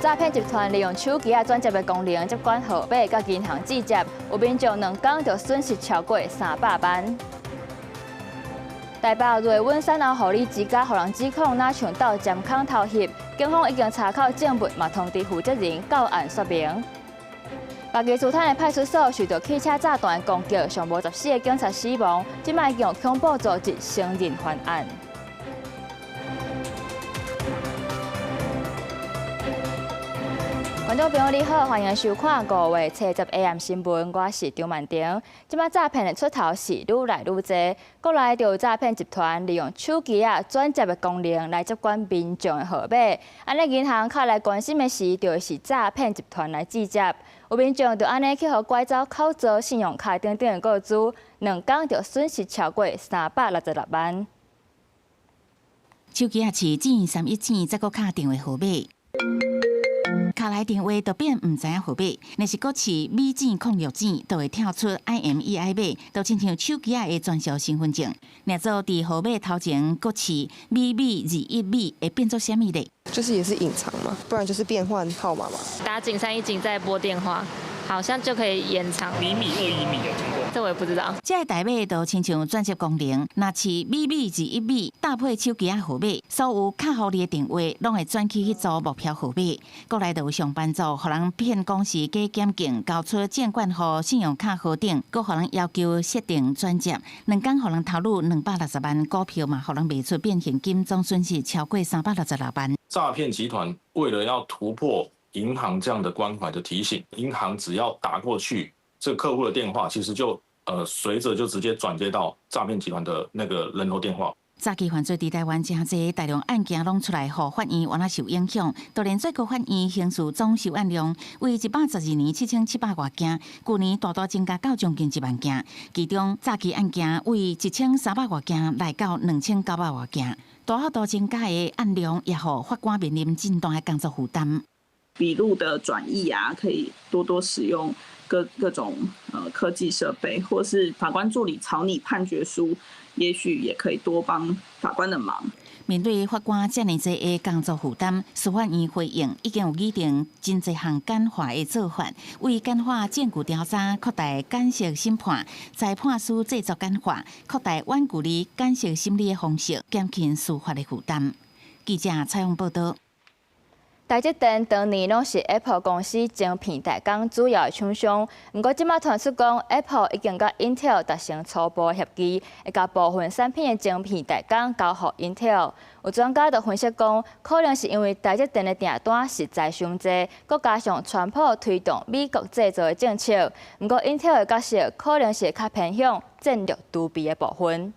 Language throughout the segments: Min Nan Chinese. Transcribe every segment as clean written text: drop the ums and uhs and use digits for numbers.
詐騙集團利用手機仔轉接的功能接管號碼，佮銀行轉帳，有民眾兩工就損失超過300萬。台北瑞穩產後護理之家，予人指控若像鬥針孔偷翕，警方已經查扣證物，嘛通知負責人到案說明。巴基斯坦的派出所受到汽車炸彈攻擊，上無14個警察死亡，這擺已經有恐怖組織承認犯案。觀眾朋友你好，歡迎收看5月70 AM 新聞，我是張曼婷。這擺詐騙的出頭是愈來愈濟，國內就有詐騙集團利用手機仔轉接的功能來接管民眾的號碼，按呢銀行敲來關心的時，就會是詐騙集團來轉接。有民眾就按呢去予拐走口座、信用卡等等的個資，兩工就損失超過366萬。手機仔飼井三一井，再閣敲電話號碼。敲來電話就變毋知影號碼，若是閣飼米井06井，就會跳出 IMEI 碼，就親像手機仔的專屬身份證。若做佇號碼頭前閣飼米米21米，會變做啥物咧？就是也是隱藏嘛，不然就是變換號碼嘛。打井三一井再撥電話，好像就可以延長。米米21米有聽過？這我也不知道。這個代碼就親像轉接功能，若飼米米21米搭配手機仔號碼，所有敲予你的電話攏會轉去彼組目標號碼。國內就有上班族，予人騙講是假檢警，交出證券戶、信用卡號等，閣予人要求設定轉接，兩工予人偷入260萬股票嘛，予人賣出變現金，總損失超過366萬。詐騙集團為了要突破銀行這樣的關懷的提醒，銀行只要打過去這個客戶的電話，其實就隨着就直接轉接到詐騙集團的那個人頭電話。詐欺犯罪佇台灣誠濟，大量案件攏出來，予法院原來受影響。就連最高法院刑事總受案量為112年7700外件，舊年大大增加到將近1萬件。其中詐欺案件為1300外件來到2900外件，大幅度增加的案量，也予法官面臨真大的工作負擔。筆錄的轉譯啊，可以多多使用各種科技設備，或是法官助理草擬判決書，也許也可以多幫法官的忙。面對法官遮爾濟的工作負擔，司法院回應已經有擬定真濟項簡化的做法，為簡化證據調查、擴大簡易審判、裁判書製作簡化、擴大遠距離簡易審理的方式，減輕司法的負擔。記者採訪報道。台積電當年攏是 Apple 公司晶片代工主要的廠商，毋過這馬傳出講，Apple 已經佮 Intel 達成初步協議，會共部分產品的晶片代工交予 Intel。有專家就分析講，可能是因為台積電的訂單實在傷濟，閣加上川普推動美國製造的政策，毋過 Intel 的角色可能是較偏向戰略儲備的部分。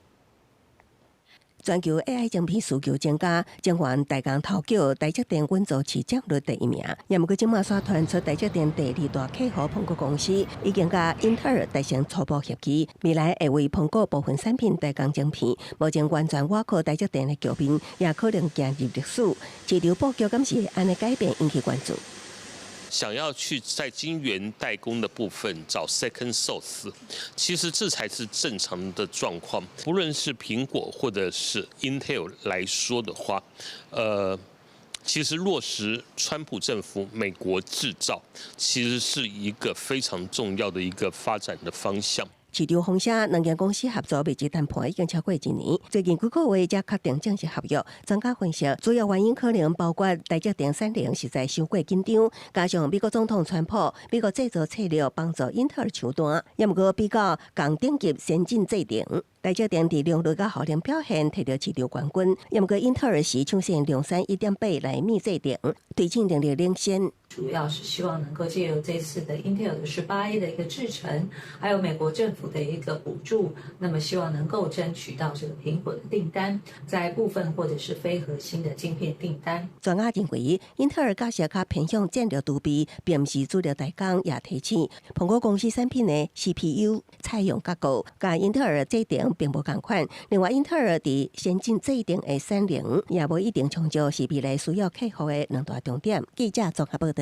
全球 AI 晶片需求增加，晶圓代工頭叫台積電穩坐市佔率第一名。也毋過，這馬煞傳出台積電第二大客戶蘋果公司已經佮英特爾達成初步協議，未來會為蘋果部分產品代工晶片。目前完全倚靠台積電的局面，也可能行入歷史。市場布局敢是會按呢改變，引起關注。想要去在晶圓代工的部分找 second source，其實這才是正常的狀況。不論是蘋果或者是 Intel 來說的話，其實落實川普政府美國製造，其實是一個非常重要的一個發展的方向。市場風聲，兩間公司合作密集談判已經超過一年，最近幾個月才確定正式合約。專家分析，主要原因可能包括台積電產能實在傷過緊張，加上美國總統川普美國製造策略幫助英特爾搶單，也毋過比較仝等級先進製程，台積電佇良率佮效能表現摕著市場冠軍，也毋過英特爾是搶先量產1.8納米製程，推進能力領先。主要是希望能夠借由這次的 Intel 的18A 的一個製程，還有美國政府的一個補助，那麼希望能夠爭取到這個蘋果的訂單，在部分或者是非核心的晶片訂單。專家認為，英特爾角色較偏向戰略儲備，並毋是主力代工，也提醒蘋果公司產品的 CPU 採用結構，佮英特爾製程並無仝款。另外，英特爾佇先進製程的產能也無一定充足，是未來需要克服的兩大重點。記者綜合報道。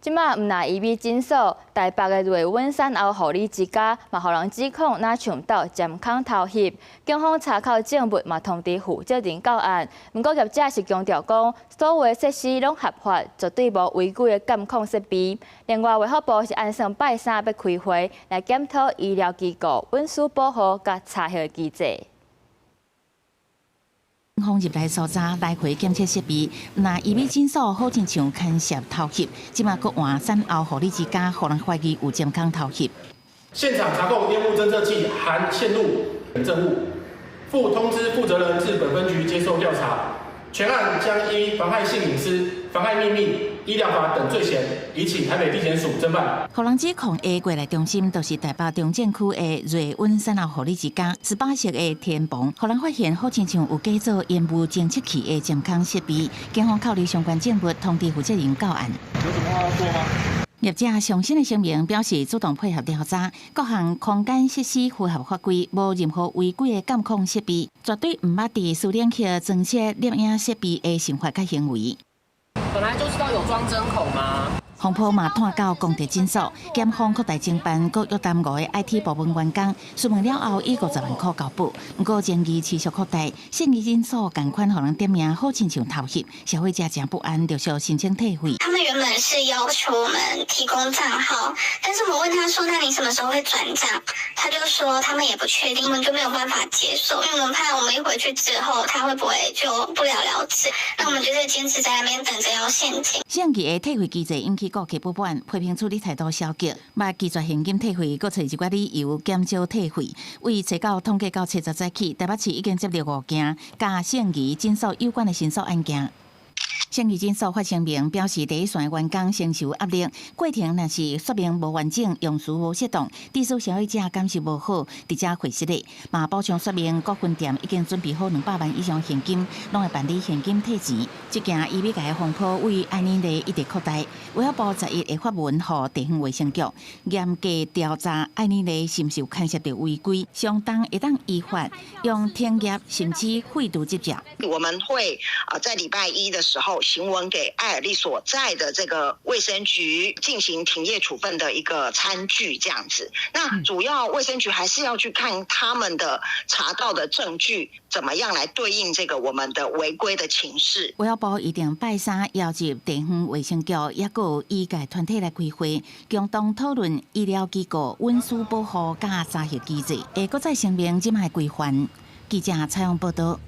這馬毋但醫美診所，台北的瑞穩產後護理之家嘛，予人指控若像鬥針孔偷翕，警方查扣證物嘛，通知負責人到案。毋過業者是強調講，所有設施攏合法，絕對無違規的監控設備。另外，衛福部是按算拜三欲開會來檢討醫療機構隱私保護佮查核機制。警方入來搜查來回檢測設備，若醫美診所好親像牽涉偷翕，這馬閣換產後護理之家，予人懷疑有針孔偷翕。現場查控煙霧偵測器含線路等證物，附通知負責人至本分局接受調查。全案將依妨害性隱私、妨害秘密、醫療法等罪嫌，移請台北地檢署偵辦。予人指控的過來中心，就是台北中正區的瑞穩產後護理之家，18式的天棚，予人發現好親像有假做煙霧偵測器的針孔設備，警方扣留相關證物，通知負責人到案。有什麼話要說嗎？業者上新的聲明表示，主動配合調查，各項空間設施符合法規，無任何違規的監控設備，絕對毋捌佇私領域裝設攝影設備的想法佮行為。本來就知道有裝針孔嗎？風波嘛湠到公德診所，檢方擴大偵辦，閣約談五个 IT 部門員工，詢問了後以50萬箍交保。毋過爭議持續擴大，信義診所仝款予人點名，好親像偷翕，消費者誠不安，陸續申請退費。他們原本是要求我們提供賬號，但是我問他說：“那你什麼時候會轉賬？”他就說他們也不確定，我們就沒有辦法接受，因為我們怕我們一回去之後，他會不會就不了了之？那我們就是堅持在那邊等着要現金。信義的退費機制引起顧客不滿，批評處理態度消極，嘛拒絕現金退費，閣揣一寡理由減少退費。為初九統計到70早起，台北市已經接到五件佮信義診所有關的申訴案件。信義診所發聲明表示，第一線員工承受壓力，過程若是說明無完整、用詞無適當，致使消費者感受無好，佇遮會失禮。嘛補充說明，各分店已經準備好200萬以上現金，攏會辦理現金退錢。這件醫美界的風波為愛爾蘭一直擴大，衛福部11會發文予地方衛生局，嚴格調查愛爾蘭是毋是有牽涉到違規，相當會當依法用停業甚至廢除執照。我們會啊，在禮拜一的時候，行文給愛爾麗所在的這個衛生局進行停業處分的一個餐具，這樣子。那主要衛生局還是要去看他們的查到的證據，怎麼樣來對應這個我們的違規的情勢。衛福部一定拜三邀集地方衛生局，抑閣醫界團體來開會，共同討論醫療機構隱私保護佮查核機制，會閣再聲明這擺規範。記者採訪報道。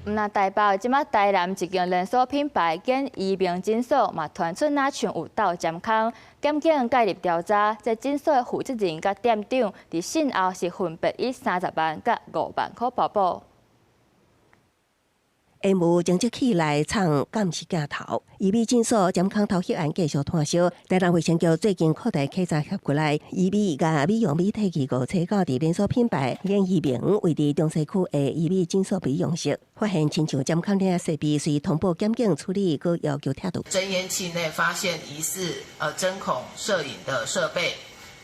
毋但台北，這馬台南一間連鎖品牌簡醫明診所嘛，傳出若像有鬥針孔，檢警介入調查，這診所的負責人佮店長佇訊後是分別以30萬佮5萬箍交保。煙霧偵測器內藏監視鏡頭，醫美診所針孔偷翕案繼續湠燒。台南衛生局最近擴大稽查協過來，醫美佮美容美體機構查到佇連鎖品牌簡醫明位佇中西區的醫美診所美容室，發現親像針孔的設備，隨通報檢警處理，閣要求拆除。偵煙器內發現疑似針孔攝影的設備，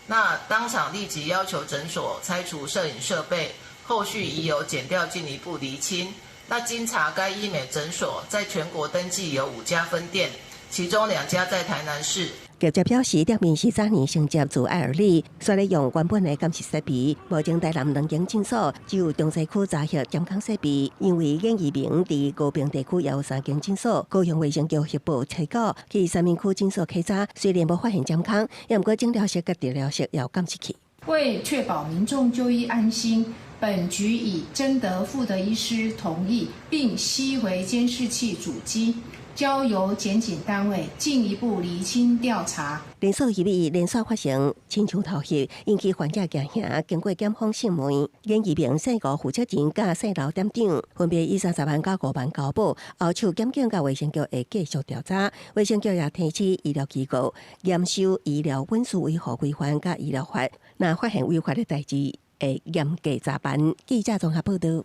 那當場立即要求診所拆除攝影設備，後續已有檢調進一步釐清。那經查，該醫美診所在全國登記有五家分店，其中兩家在台南市。業者表示，店面是早年承接自愛爾麗，煞咧用原本的監視設備。目前台南兩間診所只有中西區查核針孔設備，因為簡醫明佇高屏地區也有三間診所。高雄衛生局協報初九去三民區診所稽查，雖然無發現針孔，也毋過診療室佮治療室有監視器。為確保民眾就醫安心，本局已徵得負責醫師同意，並吸回監視器主機，交由檢警單位進一步釐清調查。連鎖醫美連續發生親像偷翕，引起患者驚嚇。經過檢方訊問，簡醫明姓吳負責人佮姓劉店長分別以30萬佮5萬交保。後續檢警佮衛生局會繼續調查。衛生局也提醒醫療機構嚴守醫療隱私維護規範佮醫療法，若發現違法的代誌，會嚴格查辦。記者綜合報道。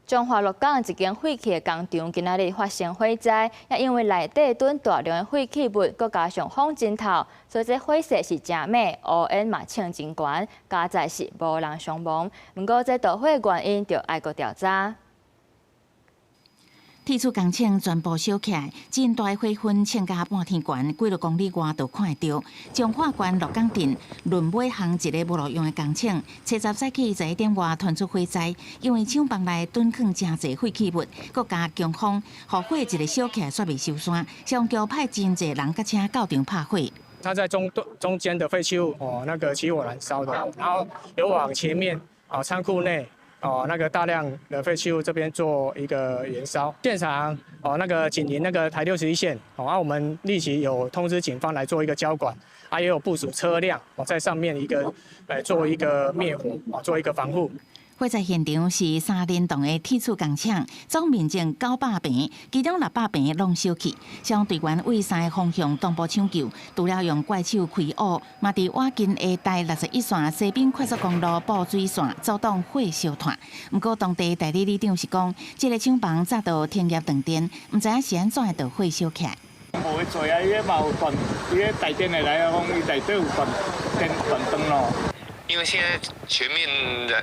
彰化鹿港一間廢棄的工廠，今仔日發生火災，也因為內底囤大量的廢棄物，閣加上風真透，所以這火勢是誠猛，烏煙嘛衝真懸，佳哉是無人傷亡。毋過這導火原因著愛閣調查。鐵厝工廠全部燒起來，真大火熏衝甲半天懸，幾若公里外都看會著。彰化縣鹿港鎮崙尾巷一个無路用的工廠，初十早起11點外傳出火災，因為廠房內囤囥誠濟廢棄物，閣加強風，予火一个燒起來煞袂收山。消防局派真濟人佮車到場拍火。它在中中間的廢棄物哦，那個起火燃燒的，然後有往前面啊倉庫內。哦，那個大量的廢棄物這邊做一個燃燒，現場哦，那個緊鄰那個台61線，哦，啊，我們立即有通知警方來做一個交管，啊，也有部署車輛哦，在上面一個來做一個滅火，啊，做一個防護。火災現場是三連棟的鐵厝工廠，總面積900坪，其中600坪攏燒去。消防隊員對三个方向同步搶救，除了用怪手開挖，嘛佇倚近的台61線西濱快速公路布水線阻擋火燒炭。毋過當地代理里長是講，這个廠房早就停業斷電，毋知影是按怎會著火燒起來。無去做啊！伊彼嘛有斷，伊彼台電的來啊，講伊內底有斷電斷斷咯。因為現在全面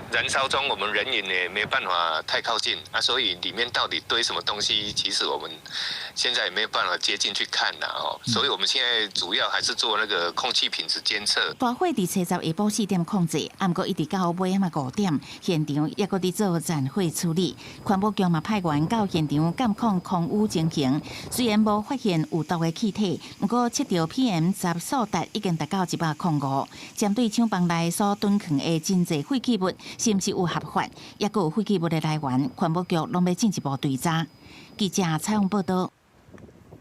燃燒中，我們人員也沒有辦法太靠近啊，所以裡面到底堆什麼東西，其實我們現在也沒有辦法接近去看啦，哦，所以我們現在主要還是做那個空氣品質監測。大火佇初十下晡4點控制，毋過一直到尾仔5點，現場猶閣佇做殘火處理。環保局嘛派員到現場監控空污情形，雖然無發現有毒的氣體，毋過測著 PM10數值已經達到105。針對廠房內所囤囥的真濟廢棄物，是毋是有合法，抑閣有廢棄物的來源，環保局攏欲進一步追查。記者採訪報導。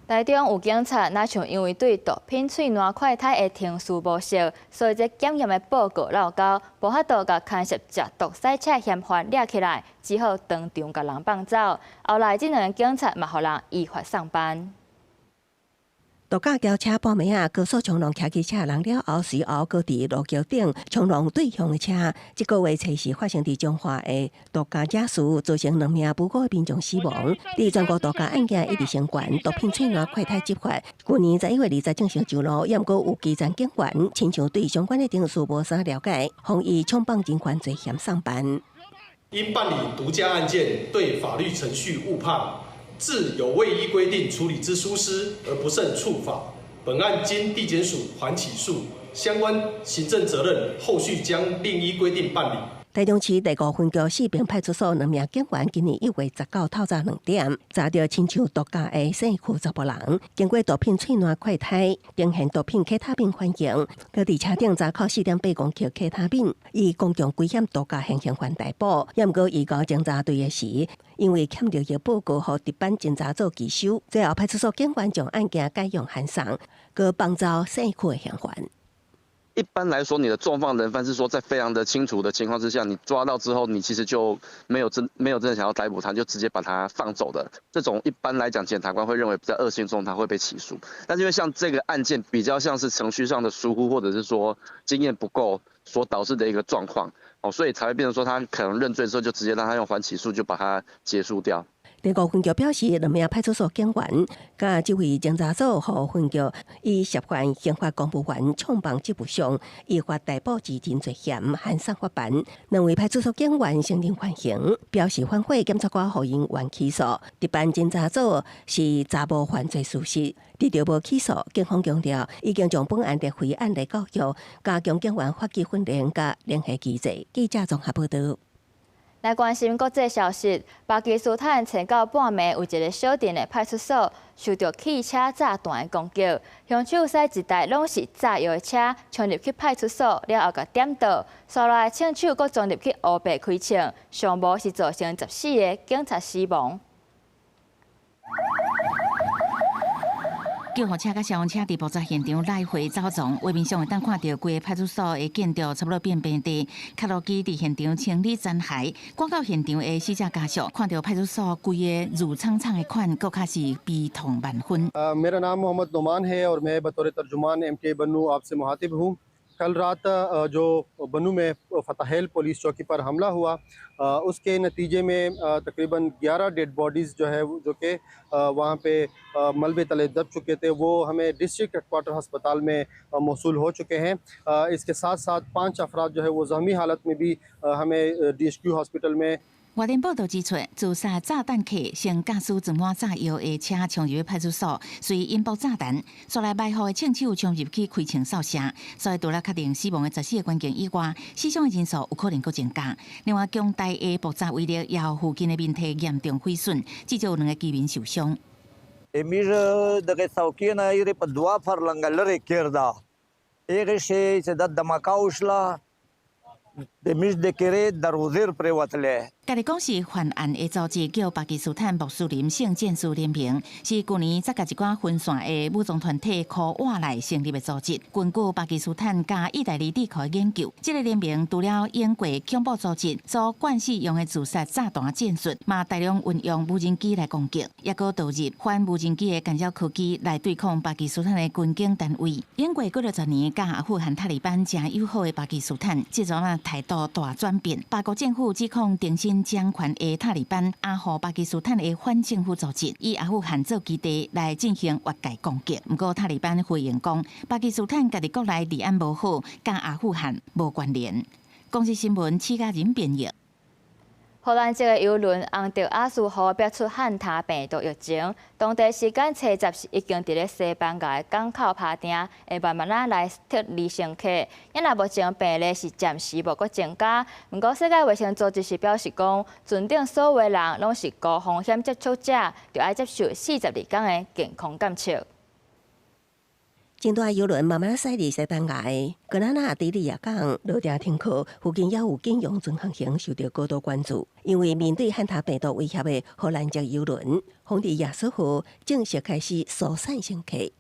台中有警察，若像因為對毒品喙瀾快篩的程序無熟，所以這檢驗的報告落溝，無法度共牽涉食毒賽車嫌犯掠起來，只好當場共人放走。後來這兩个警察嘛，予人依法送辦。毒駕轎車半暝仔，高速衝撞騎機車人了後，隨後閣佇路橋頂衝撞對向的車。這個月初四發生佇彰化的毒駕肇事，造成兩名無辜的民眾死亡。佇全國毒駕案件一直升懸，毒品喙瀾快篩執法。去年11月20正式上路，猶毋過有基層警員親像對相關的程序無啥了解，予伊闖放人犯罪嫌送辦。因辦理毒駕案件，對法律程序誤判，致有未依規定處理之疏失而不慎觸法。本案經地檢署緩起訴，相關行政責任後續將另依規定辦理。台中市第五分局四平派出所兩名警員今年1月19透早2點，查著親像毒駕的姓區查埔人，經過毒品喙瀾快篩，呈現毒品可他命反應，閣佇車頂查扣4.8公克可他命，以公共危險毒駕現行犯逮捕。猶毋過移交偵查隊的時，因為欠著一報告予值班偵查組拒收，最後派出所警員將案件改用函送，閣放走姓區的嫌犯。一般來說，你的縱放人犯是說，在非常的清楚的情況之下，你抓到之後，你其實就沒有真的想要逮捕他，就直接把他放走的。這種一般來講，檢察官會認為比較惡性中，他會被起訴。但是因為像這個案件比較像是程序上的疏忽，或者是說經驗不夠所導致的一個狀況，哦，所以才會變成說他可能認罪之後就直接讓他用緩起訴就把他結束掉。第五分局表示，兩名派出所警員佮這位偵查組予分局以涉犯刑法公務員闖放職務上依法逮捕之認罪嫌函送法辦。兩位派出所警員承認犯行，表示反悔，檢察官予𪜶緩起訴。值班偵查組是查無犯罪事實，得著無起訴。警方強調，已經將本案列為案例教育，加強警員法紀訓練佮聯繫機制。記者綜合報導。來關心國際消息，巴基斯坦前到半暝有一个小鎮的派出所受著汽車炸彈的攻擊，兇手駛一台攏是炸藥的車衝入去派出所了後，共點著，紲來槍手閣衝入去烏白開槍，上無是造成14个警察死亡。救護車佮消防車佇爆炸現場來回走傱，畫面上會當看著規个派出所的建築差不多變平地。開路機佇現場清理殘骸，趕到現場的死者家屬看著派出所規个挐氅氅的款，閣較是悲痛萬分。 मेरा नाम मोहम्मद नुमान है और मैं बतौर तर्जुमान एमटीए बन्नू आपसे मुखातिब हूँ। कल रात जो बन्नू में फतेहल पुलिस चौकी पर हमला हुआ, उसके नतीजे में तकरीबन 11 डेड बॉडीज़ जो है, जो कि वहाँ पे मलबे तले दब चुके थे, वो हमें डिस्ट्रिक्ट हेडक्वार्टर अस्पताल में मौसूल हो चुके हैं। इसके साथ साथ पाँच अफराद जो है, वो ज़ख्मी हालत में भी हमें डीएचक्यू हॉस्पिटल में 外電報道指出，自殺炸彈客先駕駛裝滿炸藥的車衝入派出所，隨引爆炸彈，紲來埋伏的槍手衝入去開槍掃射，所以除了確定死亡的14個軍警以外，死傷的人數有可能閣增加。另外，強大的爆炸威力，予附近的民宅嚴重毀損，至少有兩個居民受傷。 امیر دغه څوکۍ نه یې په دوه فرلنګه لرې کېرده هغې شی چې دا دماکا وشله د میش د کرې دروازې پرېوتلې。家己講是犯案的組織叫巴基斯坦穆斯林聖戰士聯盟，是舊年才共一寡分散的武裝團體箍瓦來成立的組織。根據巴基斯坦佮意大利智庫的研究，這個聯盟除了用過恐怖組織所慣使用的自殺炸彈戰術，嘛大量運用無人機來攻擊，抑閣導入反無人機的干擾科技來對抗巴基斯坦的軍警單位。經過幾60年，佮阿富汗塔利班誠友好的巴基斯坦，這陣仔態度大轉變。巴國政府指控重新掌權的塔利班阿護巴基斯坦的反政府組織，以阿富汗做基地來進行越界攻擊。毋過塔利班回應講，巴基斯坦家己國內治安無好，佮阿富汗無關聯。公視新聞，施嘉仁編譯。荷蘭籍的郵輪洪德亞斯號爆出漢他病毒疫情，當地時間初十是已經佇咧西班牙的港口拍碇，會慢慢仔來撤離乘客。因若目前病例是暫時無閣增加，毋過世界衛生組織是表示講，船頂所有的人攏是高風險接觸者，著愛接受42天的健康監測。真大郵輪慢慢駛佇西班牙的格拉納迪利亞港落碇停靠，附近也有緊洋船航行受到高度關注，因為面對漢他病毒威脅的荷蘭籍郵輪，洪迪亞斯號正式開始疏散乘客。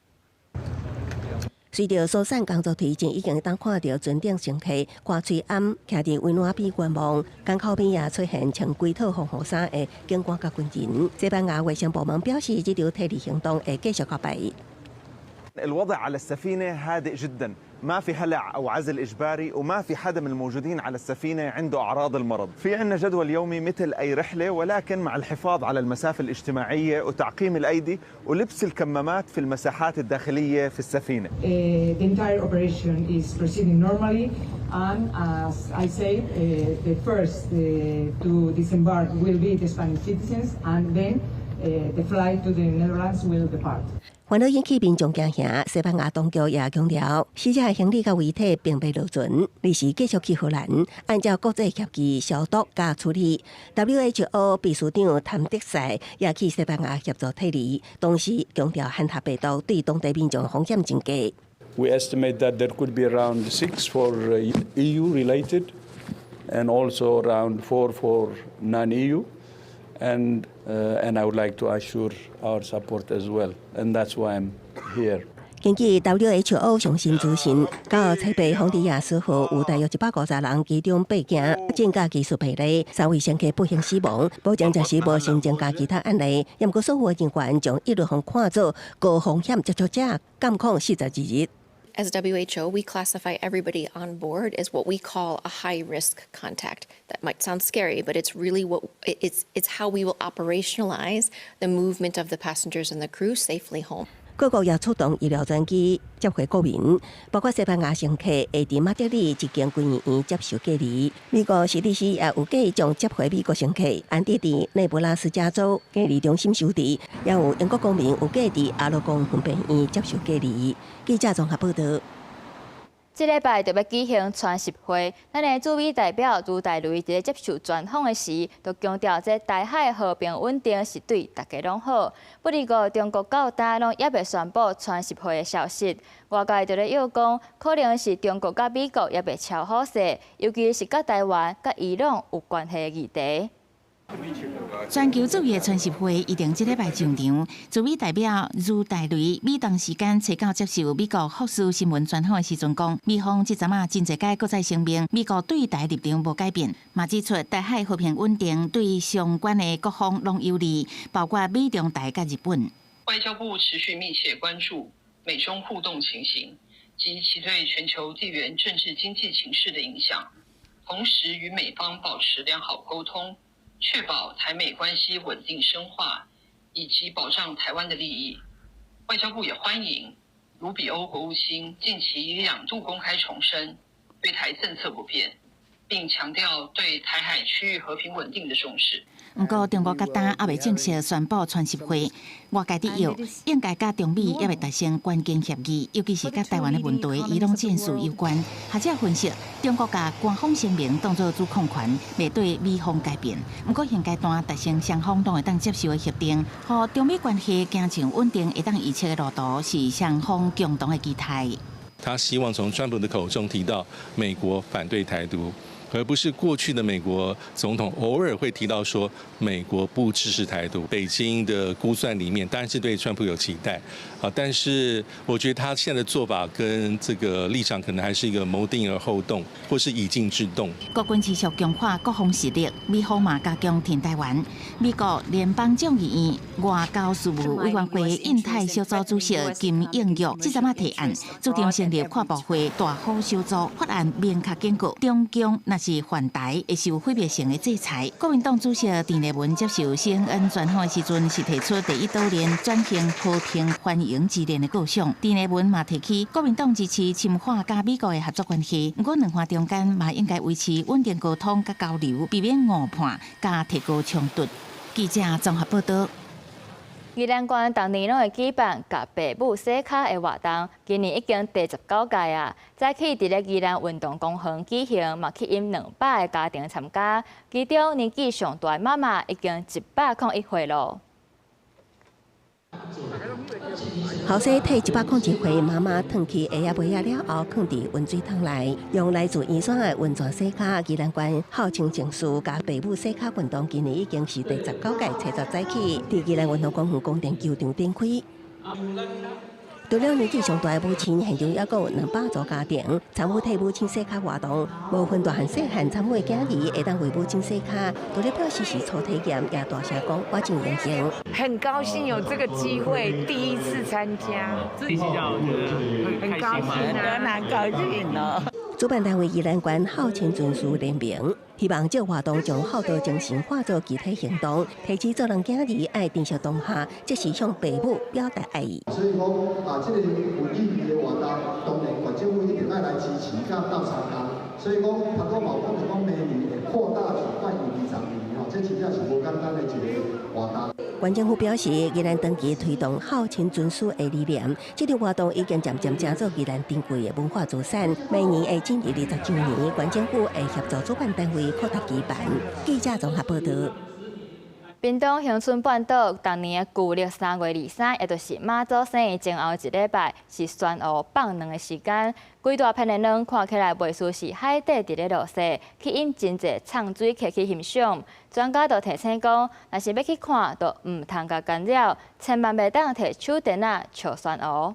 隨著疏散工作推進，已經當看著船頂乘客掛喙罨，徛佇圍欄邊觀望，港口邊也出現穿規套防護衫的警官佮軍人。西班牙衛生部門表示，這場撤離行動會繼續到拜一。 الوضع على السفينة هادئ جدا، ما في هلع أو عزل إجباري، وما في حدا من الموجودين على السفينة عنده أعراض المرض. في عندنا جدول يومي مثل أي رحلة، ولكن مع الحفاظ على المسافة الاجتماعية وتعقيم الأيدي ولبس الكمامات في المساحات الداخلية في السفينة. The entire operation is proceeding normally, and as I say, the first to disembark will be the Spanish citizens, and then the flight to the Netherlands will depart. 煩惱引起民眾驚嚇，西班牙當局也強調，死者的行李佮遺體並未落船，而是繼續去荷蘭，按照國際協議消毒佮處理。WHO 秘書長譚德塞也去西班牙協助撤離，同時強調漢他病毒對當地民眾風險真低。 We estimate that there could be around six for EU related, and also around four for non-EU. And I would like to assure our support as well, and that's why I'm here. 根據 WHO 上新資訊，到初八洪迪亞斯號有大約150人，其中八件增加疑似病例，三位乘客不幸死亡。目前暫時無新增加其他案例，毋過所有人員將一律予看做高風險接觸者，監控42日。 As WHO, we classify everybody on board as what we call a high risk contact. That might sound scary, but it's really what it's how we will operationalize the movement of the passengers and the crew safely home. 各國也出動醫療專機接回國民，包括西班牙乘客會佇馬德里一間軍醫院接受隔離。美國 CDC 也有計將接回美國乘客安置佇內布拉斯加州隔離中心收治，也有英國公民有計佇阿羅岡分病院接受隔離。記者綜合報道。這禮拜就欲舉行川習會，咱的駐美代表盧大雷佇咧接受專訪的時，就強調這台海和平穩定是對大家攏好。不過中國到今攏猶未宣布川習會的消息，外界就咧臆講，可能是中國佮美國猶未撨好勢，尤其是佮台灣、佮伊朗有關係的議題。全球主要川習會預定這禮拜上場，駐美代表盧大雷美東時間初九接受美國福斯新聞專訪的時陣講，美方這陣仔真濟擺閣再聲明，美國對台立場無改變，嘛指出台海和平穩定對相關的各方攏有利，包括美中台佮日本。外交部持續密切關注美中互動情形及其對全球地緣政治經濟情勢的影響，同時與美方保持良好溝通。確保台美關係穩定深化，以及保障台灣的利益。外交部也歡迎盧比歐國務卿近期兩度公開重申對台政策不變，並強調對台海區域和平穩定的重視。毋過，中國佮今猶未正式宣布川習會，外界佇臆應該佮中美猶未達成關鍵協議，尤其是佮台灣的問題，伊攏戰事有關。學者分析，中國共官方聲明當做主控權，袂對美方改變。毋過現階段達成雙方攏會當接受的協定，予中美關係走向穩定，會當預測的路途是雙方共同的期待。他希望從川普的口中提到美國反對台獨。而不是過去的美國總統偶爾會提到說美國不支持台獨。北京的估算裡面當然是對川普有期待，啊，但是我覺得他現在的做法跟這個立場可能還是一個謀定而後動，或是以靜制動。國軍持續強化國防實力，美方嘛加強挺台灣。美國聯邦眾議院外交事務委員會印太小組主席金應玉這陣仔提案，主張成立跨部會大夥小組，法案明確警告中共若是犯台會受毀滅性的制裁。國民黨主席鄭麗文接受 CNN 專訪的時陣，是提出第一島鏈轉型和平繁榮之鏈的構想。鄭麗文嘛提起國民黨支持深化佮美國的合作關係，毋過兩岸中間嘛應該維持穩定溝通佮交流，避免誤判佮提高衝突。記者綜合報道。宜蘭縣逐年攏會舉辦共爸母洗跤的活動，今年已經第19屆啊。早起佇咧宜蘭運動公園舉行，嘛吸引200个家庭參加。其中年紀上大的媽媽已經101歲囉。後生退101歲，媽媽褪去鞋仔襪仔了後，囥佇溫水桶內，用來自宜山的溫泉洗跤。宜蘭縣孝親敬師共爸母洗跤運動，今年已經是第19屆，初十早起，佇宜蘭運動公園公定球場展開。除了年紀上大的母親，現場猶閣有200組家庭參與替母親洗跤活動，無分大漢細漢參與的囝兒會當為母親洗跤，除了表示是初體驗，也大聲講我真榮幸。很高興有這個機會，第一次參加，自己覺得很高興啊，蠻高興哦。主辦單位宜蘭縣孝親尊師聯盟，希望這個活動將孝道精神化做具體行動，提醒做人囝兒愛珍惜當下，這是向爸母表達愛意。所以講啊，這個有意義的活動，當然縣政府一定愛來支持，佮鬥相共。所以講，頭拄嘛有講著講，明年會擴大舉辦20年吼，這真正是無簡單的一個活動。縣政府表示，宜蘭長期推動孝親尊師的理念，這個活動已經漸漸成做宜蘭珍貴的文化資產。明年會進入20周年，縣政府會協助主辦單位擴大舉辦。記者綜合報道。屏東恆春半島逐年的舊曆3月23，也就是媽祖生日前後一禮拜，是旋蛹放卵的時間。規大片的卵看起來袂輸是海底佇咧落雪，吸引真濟藏水客去欣賞。專家就提醒講，若是欲去看，就毋通共干擾，千萬袂當提手電仔照旋蛹。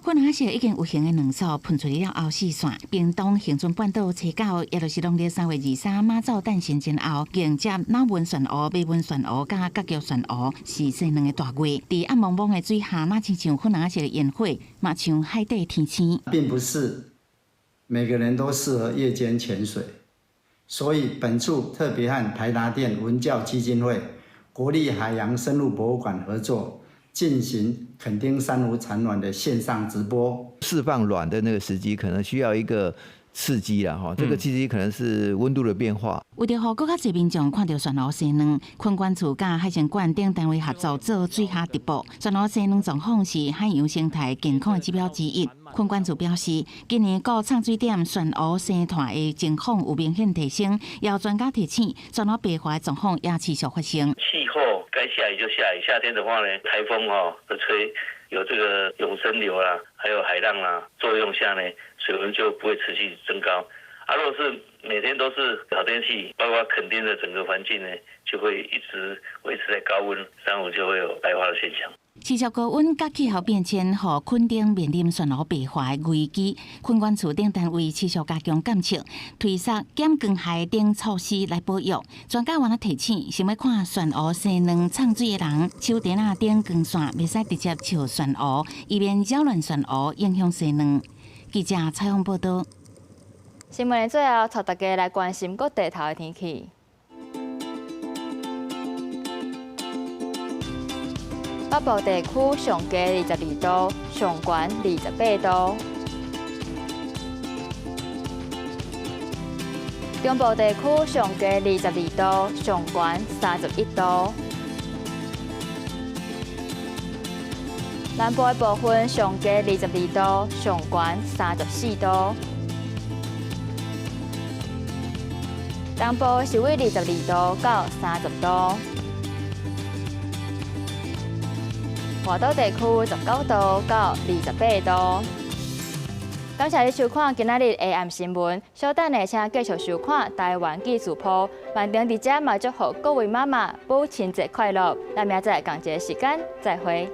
粉紅色已經有形的卵索噴出了後四散。屏東恆春半島初九，也就是農曆3月23媽祖誕辰前後，迎接腦紋旋蛹、尾紋旋蛹佮角腳旋蛹是生卵的大月。佇暗濛濛的水下，若親像粉紅色的煙火，嘛像海底天星。並不是每個人都適合夜間潛水，所以本處特別和台達電文教基金會、國立海洋生物博物館合作。進行墾丁珊瑚產卵的線上直播，釋放卵的那個時機可能需要一個刺激啦，哈，這個刺激可能是溫度的變化。為著予閣較濟民眾看著旋蛹生卵，崑管處佮海生館等單位合作做水下直播。旋蛹生卵狀況是海洋生態健康的指標之一。崑管處表示，今年各藏水點旋蛹生態的情況有明顯提升，也有專家提醒，旋蛹白化的狀況也持續發生。氣候該下雨就下雨，夏天的話呢，颱風吼的吹，有這個湧升流啦，還有海浪啦作用下呢，水溫就不會持續增高。啊，如果是每天都是好天氣，包括墾丁的整個環境呢，就會一直維持在高溫，珊瑚就會有白化的現象。持續高溫佮氣候變遷，予墾丁面臨旋蛹白化的危機。崑管處等單位持續加強監測、推捒減光害等措施來保育。專家嘛提醒，想欲看旋蛹生卵藏水的人，手電仔頂光線袂使直接照旋蛹，以免擾亂旋蛹，影響生卵。記者採訪報道。新聞的最後，帶大家來關心各地頭的天氣。北部地區上低22度，上懸28度。中部地區上低22度，上懸31度。南部的部分上低22度，上懸34度。東部是為22度到30度。外島地區19度到28度。感謝你收看今仔日下暗新聞，稍等下請繼續收看台灣記事簿。曼婷佇遮嘛祝福各位媽媽母親節快樂。咱明仔載仝一个時間再會。